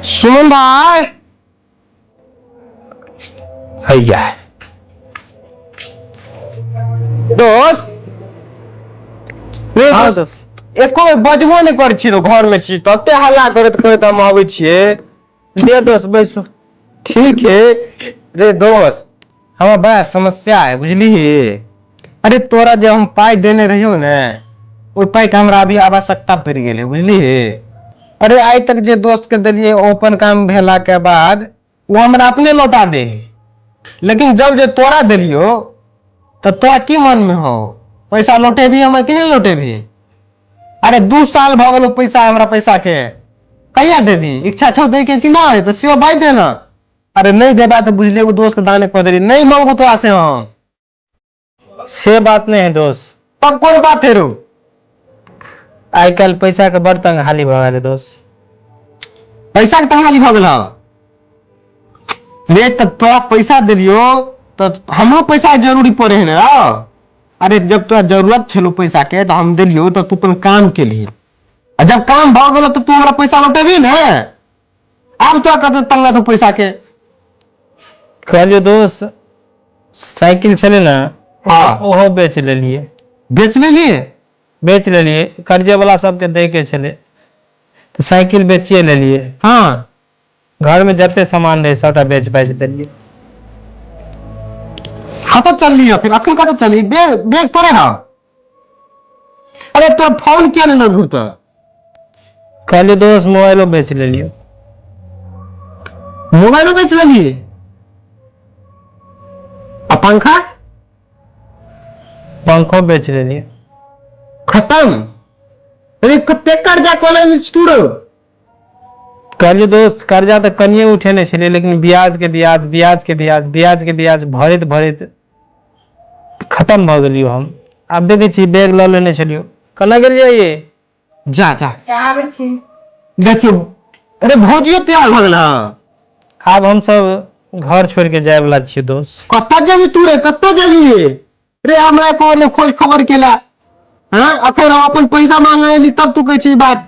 सुमन भाई हैया दोस्त रे। हाँ। दोस्त, दोस्त। एको बेर बजबो नहि करै छी, घर में छी तते हल्ला करैत करैत हम आबै छियै। दे दोस्त, बैसू। ठीक है रे दोस्त, हमरा बड़ा समस्या है, बुझलिही। अरे तोरा जे हम पाइ देने रहियौ ने, ओहि पाइके हमरा अभी आवश्यकता पड़ि गेलै, बुझलिही। अरे आइ तक जे दोस्त के देलियै, ओ अपन काम भेला के बाद ओ हमरा अपने लौटा दे है, लेकिन जब जे तोरा देलियो तऽ तोरा की मन में हो, पैसा लौटेबही हमरा कि नहि लौटेबही? अरे 2 साल भऽ गेल पैसा हमरा पैसा के, कहिया देबही? इच्छा छौ दै के कि नहि, तऽ सेहो बाजि दे ने। अरे नहि देबा तऽ बुझले एगो दोस्त के दाने कऽ देली, नहि मांगबो तोरा से हम। से बात नहीं है दोस्त। तब कोन बात है रो? आइ काल्हि पैसा के बड़ तंग हाली भऽ गेलै दोस्त। पैसा के तंगाली भऽ गेल रे? तऽ तोरा पैसा देलियो तऽ हमरो पैसा के जरूरी पड़े है ने रौ। अरे जब तोरा जरूरत छलो पैसा के तऽ हम देलियो, तऽ तू अपन काम केलही, आ जब काम भऽ गेलो तऽ तू हमरा पैसा लौटेबही ने। आब तोरा कते तंगा तू पैसा के? कहलियो दोस्त, साइकिल छलै ने, ओहो बेच लेलियै। बेच लेलियै? बेच लेलियै, कर्जे वाला सबके दै के छलै तऽ साइकिल बेचिए लेलियै। घरमे जते सामान रहै सबटा बेच बाजि देलियै। कतऽ चलली फिर? अखन कतऽ चलली? बैग बैग तोरे हौ? अरे तोर फोन किया नहि लगू तऽ? कहलियै दोस्त, मोबाइलो बेच लेलियै। मोबाइलो बेच लेलियै आ पंखा? पंखो बेच लेलियै। खतम। अरे कते कर्जा कऽ लेने छी तू रौ? कहलियै दोस्त, कर्जा तऽ कनिये उठेने छलियै, लेकिन ब्याज के ब्याज, ब्याज के ब्याज, ब्याज के ब्याज भरैत भरैत खतम भऽ गेलियो हम। आब देखै छी, बैग लऽ लेने छलियो। केना गेलियै ये? जा जा। आबै छी। देखियौ, अरे भौजियो तैयार भऽ गेल हँ। आब हमसब घर छोड़ि के जाय वाला छियै दोस्त। कतऽ जेबही तू रे? कतऽ जेबही रे? हमरा कोनो खोज खबर केला? हाँ, अखन हम अपन पैसा मांगे एली तब तू कहै छी बात।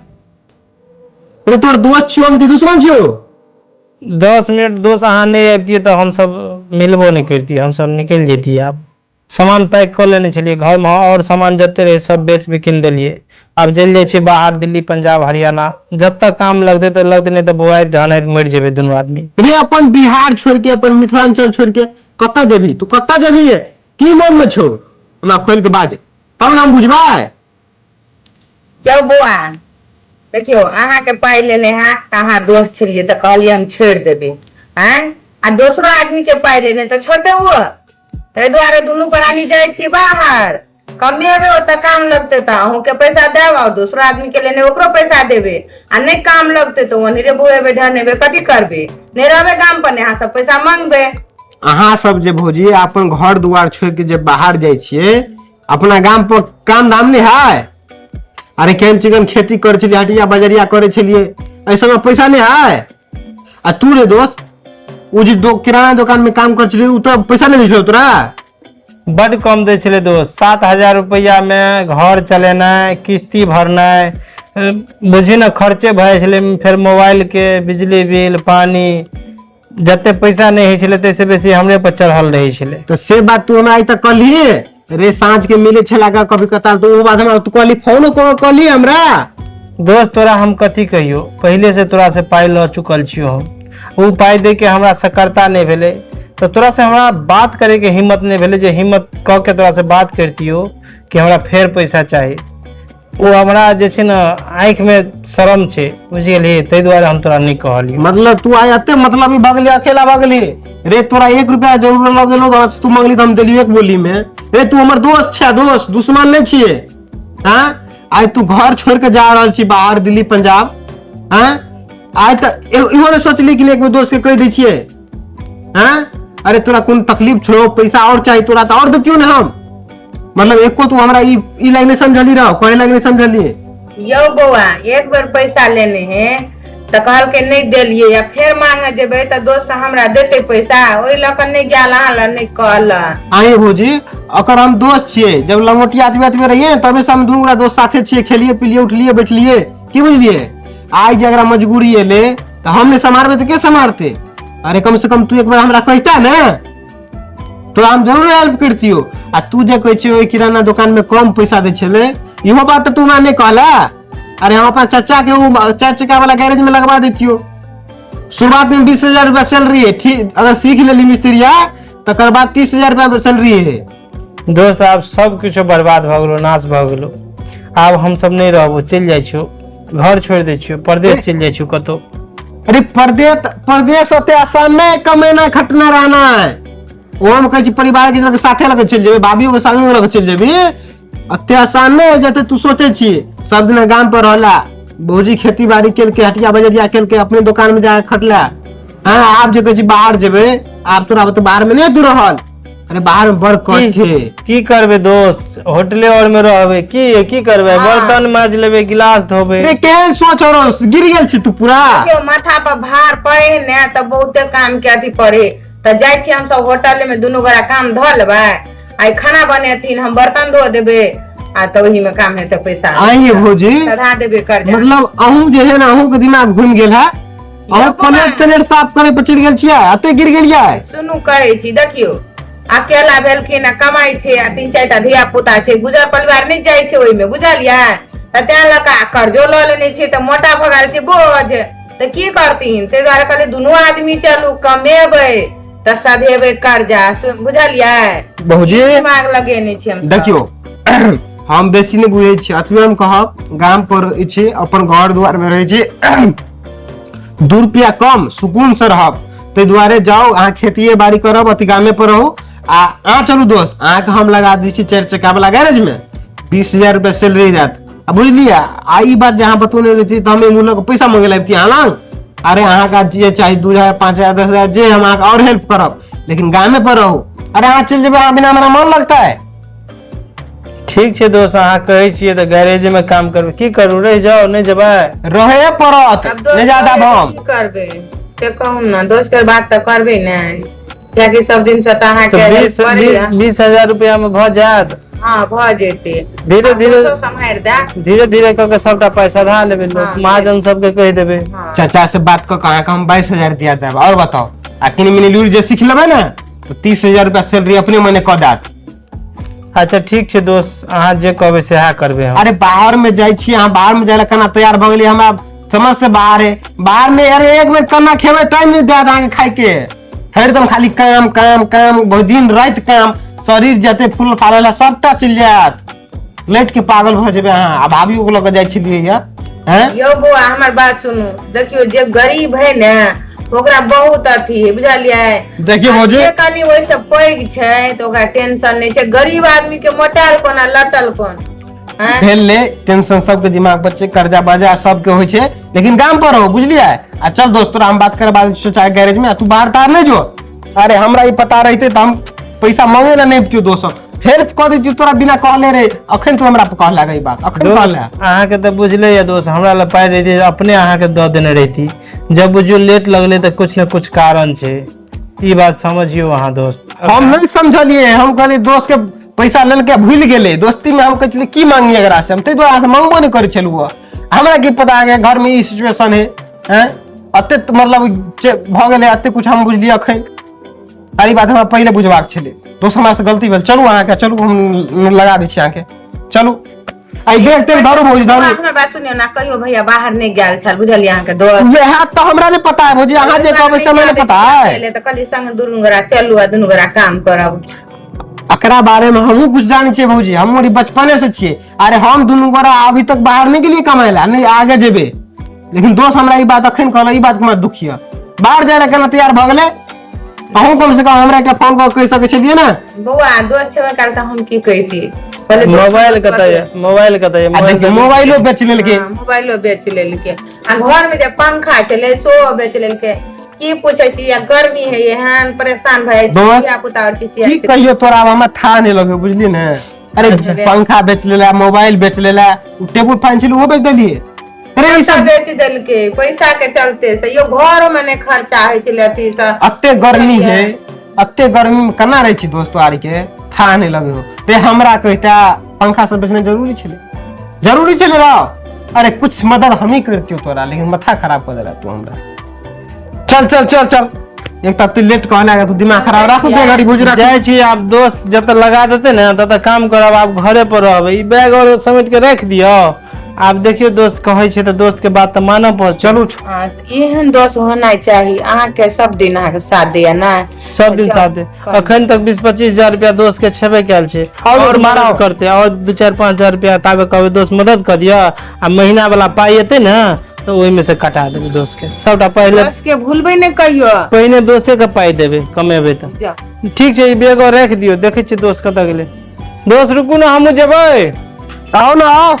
रे तोर दोस्त छियो हम कि दुश्मन छियो? 10 मिनट दोस्त अहाँ नहि अबितियै तऽ हमसब मिलबो नहि करितियै, हमसब निकलि जैतियै। आब सामान पैक कऽ लेने छलियै घरमे, आओर सामान जते रहै सब बेच बिकिन देलियै। आब चलि जाइ छियै बाहर, दिल्ली, पंजाब, हरियाणा, जतऽ काम लगतै तऽ लगतै, नहि तऽ बौआइत ढहनाइत मरि जेबै दुनू आदमी। रे अपन बिहार छोड़ के, अपन मिथिलांचल छोड़ के कतऽ जेबही तू? कतऽ जेबही? की मन में छौ, हमरा खोलि के बाज तब ने हम बुझबै। चौ बौआ, देखियौ, अहाँके पाइ लेने है तऽ अहाँ दोस्त छलियै तऽ कहलियै हम छोड़ि देबै। आँय, आ दोसरो आदमीके पाइ लेने तऽ छोड़ देबो? ताहि दुआरे दुनू प्राणी जाइ छी बाहर, कमेबै, ओतऽ काम लगतै तऽ अहूँके पैसा देब आओर दोसरो आदमीके लेने ओकरो पैसा देबै। आ नहि काम लगतै तऽ ओन्हिरे बौएबै ढहनेबै, कथी करबै? नहि रहबै गाम पर, नहि अहाँ सब पैसा मंगबै। अहाँ सब जे भौजी अपन घर दुआर छोड़ के जे बाहर जाइ छियै, अपना गाम पर काम धाम नहि है? अरे केहन चिकन खेती करै छलियै, हटिया बजरिया करै छलियै, एहि सबमे पैसा नहि है? आ तू रे दोस्त, ओ जे किराना दुकान में काम करै छलियै, ओ तऽ पैसा नहि दै छलौ तोरा? बड्ड कम दै छलै दोस्त। 7000 रुपैआमे घर चलेनाइ, किस्ती भरनाइ, बुझी ने खर्चे भऽ जाइ छलै। फेर मोबाइलके, बिजली बिल, पानी, जते पैसा नहि होइ छलै ताहिसँ बेसी हमरे पर चढ़ल रहै छलै। तऽ से बात तू हमरा आइ तक कहलिए रे? साँझ के मिले छला का कभी कतार, तो वो बात हमरा तू कहली? फोनो कऽ कहली हमरा? दोस्त, तोरा हम कथी कहियौ, पहिले से तोरा से पाइ लऽ चुकल छियौ हम। ओ पाइ दै के हमरा सकरता नहि भेलै, तऽ तोरा से हमरा बात करे के हिम्मत नहि भेलै जे हिम्मत कऽ के तोरा से बात करतियौ कि हमरा फेर पैसा चाही। ओ हमरा जे छै ने आँखिमे शरम छै, बुझि गेलही? ताहि दुआरे हम तोरा नहि कहलियौ। मतलब तू आइ एते मतलब भऽ गेली, अकेला भऽ गेली रे? तोरा 1 रुपया जरूरत लग गेलो तऽ तू मंगली तऽ हम देलियो एक बोली में। रे तू हमर दोस्त छै दोस्त, दुश्मन नहि छियै। हाँ, आइ तू घर छोड़ के जा रहल छी बाहर, दिल्ली, पंजाब। हाँ, आइ तऽ इहो नहि सोचली कि एक बेर दोस्त के कहि दै छियै? हाँ, अरे तोरा कोन तकलीफ छौ? पैसा और चाही तोरा तऽ और देतियौ ने हम। मतलब एको तू हमरा ई ई लाइन नहि समझली रहो, कहे लाइन नहि समझलिए। यौ बौआ, एक बेर पैसा लेने है तऽ कहलकै नहि देलियै, आ फेर मांगे जेबै तऽ दोस्त हमरा देतै पैसा? ओहि लऽ कऽ नहि गेल, अहाँ लग नहि कहल। आइए भौजी, अकर हम दोस्त छियै। जब लंगोटिया आदमी आदमी रहिए ने, तबे से हम दुनू गोटा दोस्त साथे छियै, खेलिए पिलिए, उठलिए बैठलिए, की बुझलिए? आइ जे एकरा मजबूरी एलै तऽ हम नहि सम्हारबै तऽ के सम्हारतै? अरे कम से कम तू एक बार हमरा कहिता ने, तोरा हम जरूर हेल्प करतियो। आ तू जे कहै छियै ओहि किराना दोकान में कम पैसा दै छलै, इहो बात तऽ तू हमरा नहि कहला। अरे हम अपना चाचा के उ चार चक्का वाला गैरेज में लगवा देतियो। शुरुआत में 20,000 रुपया सैलरी है, ठीक, अगर सीख लेली मिस्त्रिया तकर बाद 30,000 रुपया सैलरी है। दोस्त आब सब किछो बर्बाद भऽ गेलो, नाश भऽ गेलो। आब हम सब नहि रहबो, चलि जाइ छियौ, घर छोड़ि दै छियौ, परदेश चलि जाइ छियौ कतौ। अरे परदेश परदेश ओते आसान नहीं, कमेना खटना रहना है। ओहो में कहै छी परिवार के लग साथे लग चलि जेबै, भाभियो के संगे लग चलि जेबी, एते आसान नहीं हो जेते तू सोचे छी। सब दिन गाम पर रहला, भौजी खेती बाड़ी केलकै, हटिया बजरिया केलकै, अपने दुकान में जाके खटला। हाँ आब जे कहै छी बाहर जेबै, आब तोरा तो बाहर में नहीं तू रहल। अरे बाहर में बड़ कष्ट है। की करबै दोस्त, होटले और में रहबै की की करबै? बर्तन माज लेबै, गिलास धोबै। अरे केहन सोच हो रहल, गिर गेल छी तू पूरा। देखियौ माथा पर भार पड़े ने तऽ बहुते काम के अथी पड़े, तऽ जाइ छी हमसब होटल में दुनू गोरा काम धऽ लेबै, आइ खाना बनेथिन, हम बर्तन धो देबै, आ तऽ ओही में काम हेतै पैसा। आइए भौजी सधा देबै कर्जा। मतलब अहूँ जे है ना, अहूँ के दिमाग घूम गेल है, अहूँ प्लेट तलेट साफ करे पर चलि गेल छियै, एते गिर गेलियै। सुनू कहै छी, देखियौ अकेला भेलखिन आ कमाइ छै, आ तीन चारि टा धिया पुता छै, गुजर परिवार नहि जाइ छै ओहिमे, बुझलियै? तऽ तें लऽ कऽ आ कर्जो लऽ लेने छै, तऽ मोटा भऽ गेल छै बोझ, तऽ की करथिन? ताहि दुआरे कहलियै दुनू आदमी चलू, कमेबै तऽ सधेबै कर्जा, बुझलियै? भौजी दिमाग लगेने छी हम। देखियौ हम बेसी नहि बुझै छी, अतबे हम कहब गाम पर छी, अपन घर दुआर में रहै छी, 2 रुपया कम सुकून से रहब, ताहि दुआरे जाउ अहाँ खेतिए बाड़ी करब, अति गामे पर रहू। आ अहाँ चलू दोस्त, अहाँके हम लगा दै छी 4 चक्का वाला गैरेज में, 20,000 रुपया सैलरी जायत। आ बुझलियै, आ ई बात जे अहाँ बतौने रहितियै तऽ हम एहि मुलक पैसा मंगे लए अबितियै अहाँ लग। अरे अहाँके जे चाही 2,000 5,000 10,000 जे हम अहाँके और हेल्प करब, लेकिन गामे पर रहू। अरे अहाँ चलि जेबै, अहाँ बिना हमरा मन लगतै? ठीक छै दोस्त, अहाँ कहै छियै तऽ गैरेज में काम करबै, की करू, रहि जाउ, नहि जेबै? रहे पड़त, आब दोस्त नहि जादा हम की करबै से कहू ने, दोस्त के बात तऽ करबै ने, कियाकि सब दिन से तऽ अहाँके तऽ हेल्प करैया। 20,000 रुपया में भऽ जायत? हँ भऽ जेतै। धीरे आब धीरे दोस्तो सम्हारि दे। धीरे धीरे कऽ के सबटा पैसा सधा लेबै लोक, हाँ, महाजन सबके कहि देबै। हाँ। चाचा से बात कऽ के अहाँके हम 22,000 दिया देब। और बताउ, आ कनि मनि लूरि जे सीख लेबै ने तऽ 30,000 रुपया सैलरी अपने मने कऽ देत। अच्छा ठीक छै दोस्त, अहाँ जे कहबै सएह करबै हम। अरे बाहर में जाइ छी अहाँ, बाहर में जाइ लए केना तैयार भऽ गेलियै, हमरा समझ से बाहर है। बाहर में अरे एक बेर केना खेबै, टाइम नहि देत अहाँके खाइके, हरदम खाली काम काम काम, बहुत दिन राति काम, शरीर जते फूल फालल है सबटा चलि जायत, लैट के पागल भऽ जेबै अहाँ। आ भाभियो के लऽ कऽ जाइ छलियै या हैं? यौ बौआ हमर बात सुनू, देखियौ जे गरीब है ने ओकरा बहुत अथी है, बुझलियै? देखियौ भौजी, जे कनि ओहिसँ पैघ छै तऽ ओकरा टेंशन नहि छै, गरीब आदमी के मोटायल कोन आ लटल कोन? आँय? भेल ले टेंशन सबके दिमाग पर छै, कर्जा बर्जा सबके होइ छै, लेकिन गाम पर रहो, बुझलियै? आ चल दोस्त, तोरा हम बात करबा दै छियौ चाहे गैरेज में, आ तू बाहर तार नहि जो। अरे हमरा ई पता रहिते तऽ हम पैसा मंगे ला नहि अबितियौ, दोस्त हेल्प कऽ दैतियौ तोरा बिना कहले रे। अखन तू हमरा कहला ई बात, अखन दोस्त कहला। अहाँके तऽ बुझले यऽ दोस्त, हमरा लग पाइ रहितै तऽ अपने अहाँके दऽ देने रहिती, जब बुझियौ लेट लगलै तऽ कुछ ने कुछ कारण छै, ई बात समझियौ अहाँ दोस्त। हम नहीं समझलिए, हम कहलिए दोस्त के पैसा लेलके भूल गेलै, दोस्ती में हम कहै छलियै की मांगी एकरा से, हम ताहि दुआरे से मांगबो नहीं करै छलहुँ। हमरा की पता अहाँके घर में ई सिचुएशन है, हैं एते मतलब भऽ गेलै एते कुछ हम बुझलियै अखन। अरे ई बात हमरा पहिले बुझबाक छलै दोस्त, हमरा से गलती भेल। चलू अहाँके, चलू हम लगा दै छी अहाँके, चलू आई बैग तेग धरू भौजी धरू। हमर बात सुनियौ ना, कहियो भैया बाहर नहि गेल छल, बुझलियै अहाँके दोस्त? वएह तऽ हमरा नहि पता है भौजी, अहाँ जे कहबै से हमरा नहि पता है। तऽ कहलियै संग दुनू गोरा चलू आ दुनू गोरा काम करब। एकरा बारे में हमहूँ कुछ जानै छियै भौजी, हमहूँ बचपने से छियै। अरे हम दुनू गोरा अभी तक बाहर नहि गेलियै कमाय लए, नहि आगे जेबै, लेकिन दोस्त हमरा ई बात अखन कहलक, ई बात के हमरा दुख यऽ। बाहर जाय लए केना तैयार भऽ गेलै? अहूँ कम से कम हमरा एकटा फोन कऽ कहि सकै छलियै ने। बौआ दोस्त छेबे काल तऽ हम की कहिती? पहिले दोस्त मोबाइल दोस्त कतऽ यऽ? मोबाइल कतऽ यऽ? आ देखियौ मोबाइलो बेच लेलकै। हाँ, मोबाइलो बेच लेलकै, आ घर में जे पंखा छलै सेहो बेच लेलकै। की पूछै छी, आ गर्मी है एहन परेशान भए जाइ छी, दोस्त, धिया पुता और की चिचिया। कहियो तोरा आब हमरा था नहि लगै, बुझली ने? अरे पंखा बेच लेला, मोबाइल बेच लेला, टेबुल फैन छलै ओहो बेच देलियै। अरे ई सब सब बेच देलकै पैसा के चलते से, यो घर में नहि खर्चा होइ छलै अथी से। अते गर्मी है, अते गर्मी में केना रहै छी दोस्त आर के था नहि लगे हो रे। हमरा कहिता पंखा सब बेचना जरूरी छलै, जरूरी छलै रह। अरे कुछ मदद हम ही करतियो तोरा, लेकिन माथा खराब कऽ देला तू हमरा। चल चल चल चल, एक तऽ लेट कहना तू दिमाग खराब राखू बैग गाड़ी भुज राखू। जाइ छी आब, दोस्त जतऽ लगा देतै ने ततऽ काम करब, आब घरे पर रहबै। ई बैग और समेट के राखि दियौ। आब देखियौ, दोस्त कहै छै तऽ दोस्त के बात तऽ मानऽ पड़त। चलू। हाँ, तऽ एहन दोस्त होना चाही अहाँके, सब दिन अहाँके साथ दैया ने? सब दिन साथ दे। अखन तक 20-25 हजार रुपया दोस्त के छेबे कयल छै, और मदद करते और 2-4-5 हजार रुपया। ताबे कहबै दोस्त मदद कऽ दिअ, आ महीना वाला पाइ एतै ने तऽ ओहिमे से कटा देबै दोस्त के सबटा पहिले। दोस्त के भूलबै ने कहियो। पहिने दोस्ते के पाइ देबै कमेबै तऽ। जाउ। ठीक छै, ई बैग और राखि दियौ। देखै छियै दोस्त कतऽ गेलै। दोस्त, रुकू ने, हमहूँ जेबै। आओ ने, आओ।